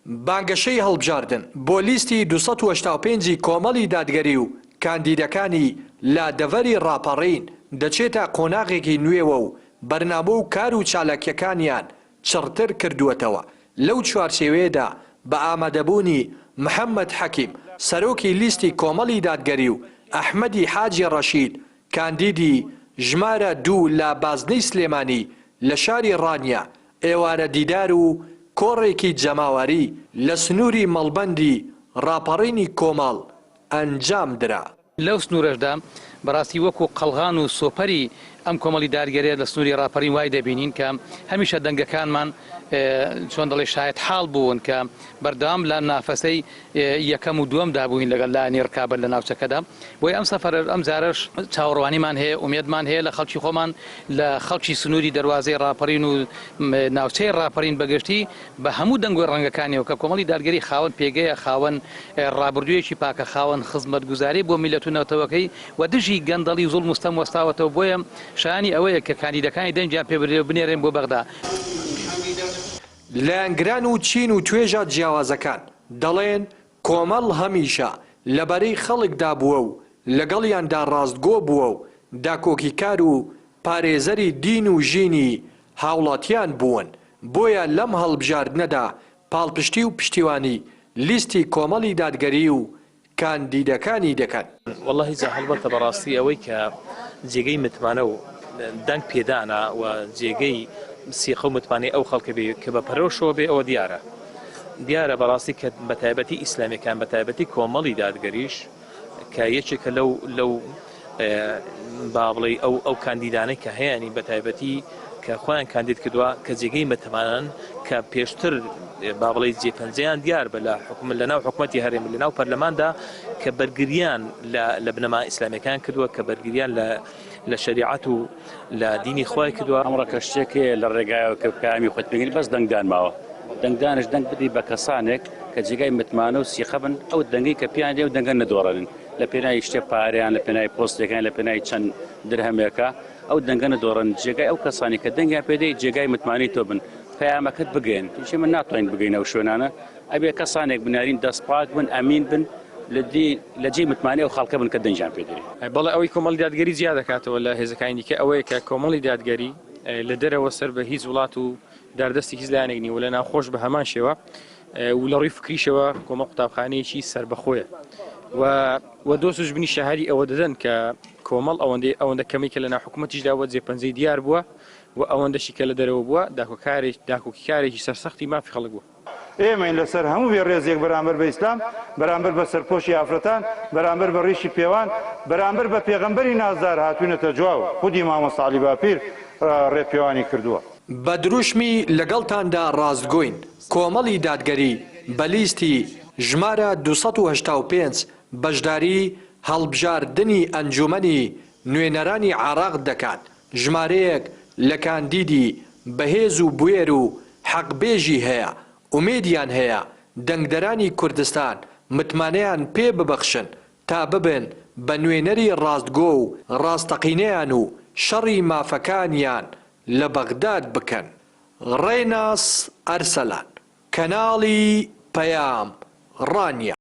بانگەشەی هەڵبژاردن بۆ لیستی 285 ی کۆمەڵی دادگەری و کاندیدەکانی لە دەڤەری ڕاپەڕین دەچێتە قۆناغێکی نوێوە و بەرنامە و کار و چالاکییەکانیان چڕتر کردووەتەوە، لەو چوارچێوەیەدا بە ئامادەبوونی محەمەد حەکیم، سەرۆکی لیستی کۆمەڵی دادگەری و ئەحمەدی حاجی ڕەشید، کاندیدی ژمارە دوو لە بازنەی سلێمانی لە شاری ڕانیە، ئێوارە دیدار و کۆڕێکی جەماوەری لە سنووری مەڵبەندی ڕاپەڕینی کۆمەڵ ئەنجام درا. لەو سنوورەشدا بەڕاستی وەکو قەڵغان و سۆپەری ئەم کۆمەڵی دادگەریە لە سنووری ڕاپەڕین وای دەبینین کە هەمیشە دەنگەکانمان چۆن دەڵێی شایەت حاڵ بوون کە بەردەوام لە نافەسەی یەکەم و دووەمدا بووین لەگەڵ لایەنی ڕکابەر لە ناوچەکەدا بۆیە ئەم سەفەرەش ئەم جارەش چاوەڕوانیمان هەیە ئومێدمان هەیە لە خەڵکی خۆمان لە خەڵکی سنووری دەروازەی ڕاپەڕین و ناوچەی ڕاپەڕین بەگشتی بە هەموو دەنگ و ڕەنگەکانیەوە کە کۆمەڵی دادگەری خاوەن پێگەیە، خاوەن ڕابردوویەکی پاکە، خاوەن خزمەتگوزاری بۆ میللەت و نەتەوەکەی و دژی گەندەڵی و زوڵم و ستەم وەستاوەتەوە، بۆیە شایانی ئەوەیە کە کاندیدەکانی دەنگیان پێ بدرێ و بنێرێن بۆ بەغدا. لایەنگران و چین و توێژە جیاوازەکان دەڵێن کۆمەڵ هەمیشە لە بەرەی خەڵکدا بووە و لەگەڵیاندا ڕاستگۆ بووە و داکۆکیکار و پارێزەری دین و ژینی هاوڵاتیان بوون، بۆیە لەم هەڵبژاردنەدا پاڵپشتی و پشتیوانی لیستی کۆمەڵی دادگەری و کاندیدەکانی دەکەن. وەڵاهی جا هەڵبەتە بەڕاستی ئەوەی کە جێگەی متمانە و دەنگ پێدانە و جێگەی سیقە و متمانەی ئەو خەڵکە بێ کە بە پەرۆشەوە بێ ئەوە دیارە دیارە بەڕاستی کە بە تایبەتی ئیسلامیەکان بە تایبەتی کۆمەڵی دادگەریش کە یەکێکە لەو لەو با بڵێ ئەو ئەو کاندیدانەی کە هەیەنی بە تایبەتی کە خۆیان کاندید کردووە کە جێگەی متمانەن کە پێشتر با بڵێ جێپەنجەیان دیار بە لە حکوم لە ناو حکومەتی هەرێم لە ناو پەرلەماندا کە بەرگریان لە لە بنەما ئیسلامیەکان کردووە کە بەرگریان لە لە شەریعەت و لە دینی خوای کردووە. ئەمڕۆ کە شتێک هەیە لە ڕێگایەوە کە پەیامی خۆت پێگەنی بەس دەنگدان ماوە دەنگدانش دەنگ بدەی بە کەسانێک کە جێگای متمانە و سیقە بن ئەو دەنگەی کە پێیان دێ ئەو دەنگە نەدۆڕێنن لە پێناوی شتێ پارەیان لە پێناوی پۆستێکیان لە پێناوی چەند درهەمێکە ئەو دەنگە نەدۆڕێنن جێگای ئەو کەسانی کە دەنگیان پێ دەی جێگای متمانەی تۆ بن پەیامەکەت بگەیەن چونکە ئێمە ناتوانین بگەینە ئەو شوێنانە ئەبێ کەسانێک بنارین دەست پاک بن ئەمین بن لە جێی متمانەی ئەو خەڵکە بن کە دەنگیان پێ دەرێ. بەڵێ ئەوەی کۆمەڵی دادگەری جیا دەکاتەوە لە هێزەکانی دیکە ئەوەیە کە کۆمەڵی دادگەری لە دەرەوە سەر بە هیچ وڵات و داردەستی هیچ لایەنێک نیە و لە ناوخۆش بە هەمان شێوە و لە ڕووی فکریشەوە کۆمەڵ قوتابخانەیەکی سەربەخۆیە و و دۆست و ژبنی شەهادی ئەوە دەدەن کە کۆمەڵ ئەوەندەی ئەوەندە کەمەی کە لە ناو حکوومەتیشدا وە جێپەنجەی دیار بووە و ئەوەندەشی کە لە دەرەوە بووە داکۆکارێک داکۆکیکارێکی سەرسەختی مافی خەڵک بووە. ئێمەین لەسەر هەموو بێ ڕێزیەک بەرامبەر بە ئیسلام، بەرامبەر بە سەرپۆشی ئافرەتان، بەرامبەر بە ڕیشی پێوان، بەرامبەر بە پێغەمبەری نازدار هاتوینەتە جواو، خودی مامۆستا عەلی باپیر ڕێپێوانی کردووە. بە دروشمی لەگەڵتاندا ڕاستگۆین، کۆمەڵی دادگەری بە لیستی ژمارە 285 بەشداری هەڵبژاردنی ئەنجومەنی نوێنەرانی عێراق دەکات، ژمارەیەک لە کاندیدی بەهێز و بوێر و حەقبێژی هەیە، ئومێدیان هەیە دەنگدەرانی کوردستان متمانەیان پێ ببەخشن تا ببن بە نوێنەری ڕاستگۆ و ڕاستەقینەیان و شەڕی مافەکانیان لە بەغداد بکەن. ڕێناس ئەرسەلان، کەناڵی پەیام، ڕانیە.